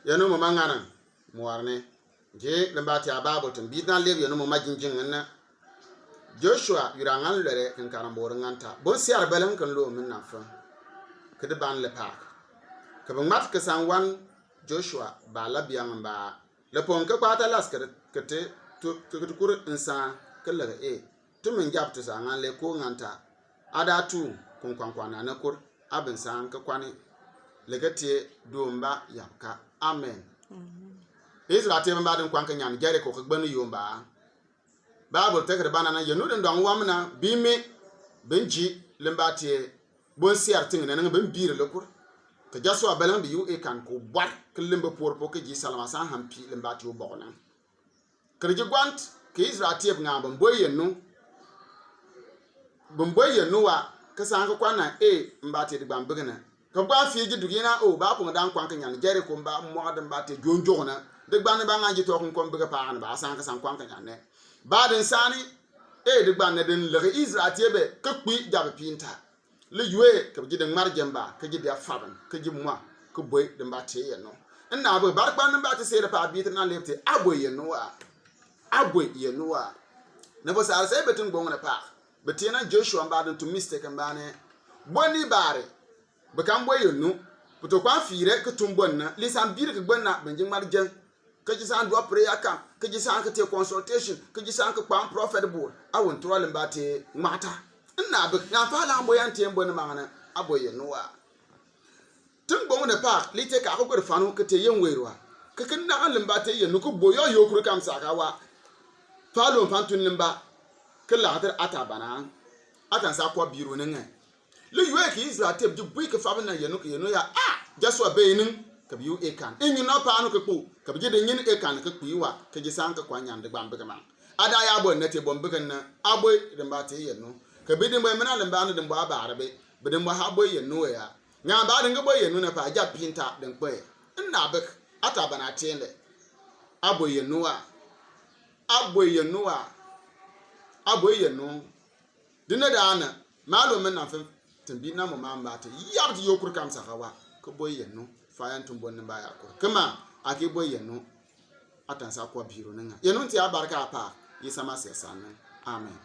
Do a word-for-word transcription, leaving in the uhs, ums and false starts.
Yɛn nu muma ŋaneŋ muɔrne. Ji limba tia Baibul tin bit na leb yɛn nu muma jinjing ŋa na. Joshua yura ŋan lɔre kin karambor ŋan ta. Bon siar belem kin lo min na fun. Kidi ban le pak. Kibin mat kisan wan Joshua ba la biang ba. Le pon ke kwata las kidi kiti tu kiti kur insa ke lege e. Ti min jap ti sa ŋan le ko ŋan ta. Ada tu kun kwan kwan na ne kur. Abin sa ke kwani. Lege tie duomba yap ka. Amen. Israel tie ba din kwan ke nyan Jericho ke gbani yomba. Baibul tekere bana na yɛn nu din dɔŋ wamna bimi bin ji limba tie bon siar ting ne ne bin biri le kur. Ke Joshua beleng bi yu e kan ko bar ke limba por po ke ji salama san hampi limba tie bɔgɔ ne. Kere ji gwant ke Israel tie bi ŋa bin boy yɛn nu. Bin boy yɛn nu wa ke san ke kwan na e mba tie di gbam bigene. Ka gba fii ji dug yina o ba pung dan kwan ke nyan Jericho mba mwa dan ba te jonjona. Deg ban ba ŋa ji to kun kon bege pa an ba san ka san kwan ke nyan ne. Ba den sani e deg ban ne den lege Israel tie be ke kpi jabe pinta. Le yue ke ji den mar jemba ke ji dia faban ke ji mwa ke boy den ba te yɛn nu. Nna be bar kwan ba te se de pa bi te na lepte a boy yɛn nu wa. A boy yɛn nu wa. Ne bo sar se be tun gbong ne pa. Be tie na Joshua mba den tu mistake mba ne. Boni bare. Be kan boy yɛn nu. Be to kwan fire ke tun bon na. Lisan biri ke bon na. Benjing mar jen. Ke ji san dua prayer camp. Ke ji san ke te consultation. Ke ji san ke kwan prophet board. A won tura limba te mata. Nna be. Ŋa fa la boy an te bon na mangana. A boy yɛn nu wa. Tin gbong ne pa. Li te ka ko gwer fanu ke te yɛn werwa. Ke kin na limba te yɛn nu ko boy yo yo kuru kam saka wa. Fa lo fan tun limba. Ke la ter ata bana. Atan sa kwa biro ne ŋa. Le yue ke Israel tie bi ji bui ke fa bana yɛn nu ke yɛn nu ya a Joshua be nin ke bi yu e kan. Inyu na pa nu ke kpu ke bi ji de nyin e kan ke kpu wa ke ji san ke kwa nyan de gbam be ke man. Ada ya boy ne te bom be ke na a boy de mba te yɛn nu. Ke bi de boy mena de mba ne de mba ba re be. Be de mba ha boy yɛn nu ya. Ŋa ba de nge boy yɛn nu ne pa ja pinta de kpe. Nna be ata bana tie le. A boy yɛn nu wa. A boy yɛn nu wa. A boy yɛn nu. Dina dana, malo men na fen, tin bi na mo mamba te, yab ti yo kur kam saka wa, ke boy yɛn nu, fa yan tun bon ba ya kur. Kema, a ke boy yɛn nu, atan sa kwa biro ne ŋa. Yɛn nu ti a barka pa, Isa Masiya sanen. Amen.